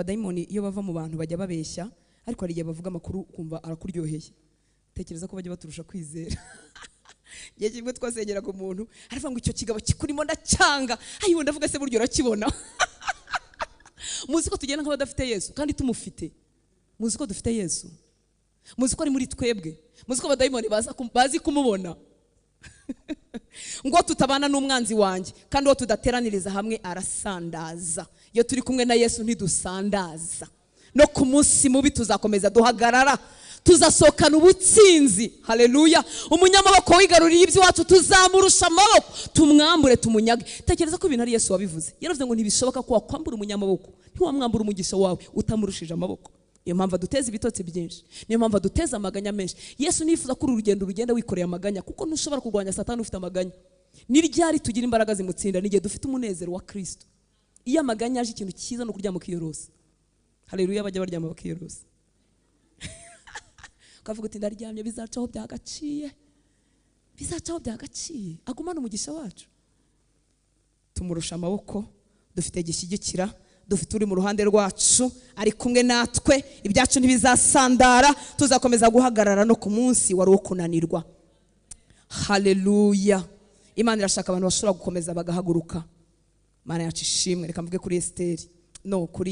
Abadayimoni iyo bava mu bantu bajya babeshya, ariko hari igihe bavuga amakuru ukumva arakuryoheye. Tekereza ko bajya baturusha kwizera. Igihe kimwe twasengeraga umuntu aravuga ngo icyo kigabo kikurimo ndacyanga, ayiwe ndavuga se buryo urakibona. Muzi ko tugenda nk'abadafite Yesu kandi tumufite. Muzi ko dufite Yesu, muzi ko ari muri twebwe, muzi ko abadayimoni bazi kumubona. Ngo tutabana n'umwanzi wanjye kandi uwo tudateraniriza hamwe arasandaza. Iyo turi kumwe na Yesu ntidusandaza. No ku munsi mubi tuzakomeza duhagarara, tuzasohokana ubutsinzi. Haleluya! Umunyamaboko wigaruriye iby'iwacu tuzamurusha amaboko, tumwambure tumunyage. Tekereza ko ibintu ari Yesu wabivuze. Yaravuze ngo ntibishoboka ko wakwambura umunyamaboko, ntiwamwambura umugisha wawe utamurushije amaboko. Niyo mpamvu aduteza ibitotsi byinshi, niyo mpamvu aduteza amaganya menshi. Yesu nifuza ko uru rugendo rugenda wikoreye amaganya, kuko ntushobora kurwanya Satani ufite amaganya. Ni ryari tugira imbaraga zimutsinda? Ni igihe dufite umunezero wa Kristo. Iyo amaganya aje, ikintu cyiza no kuryama ukiyorosa. Haleluya! Bajya baryama bakiyorosa, ukavuga uti ndaryamye, bizacaho byagaciye, bizacaho byagaciye. Agumana umugisha wacu, tumurusha amaboko, dufite gishyigikira, dufite uri mu ruhande rwacu, ari kumwe natwe, ibyacu ntibizasandara, tuzakomeza guhagarara no ku munsi wari wo kunanirwa. Haleluya! Imana irashaka abantu bashobora gukomeza bagahaguruka. Imana yacu ishimwe. Reka mvuge kuri Esiteri, no kuri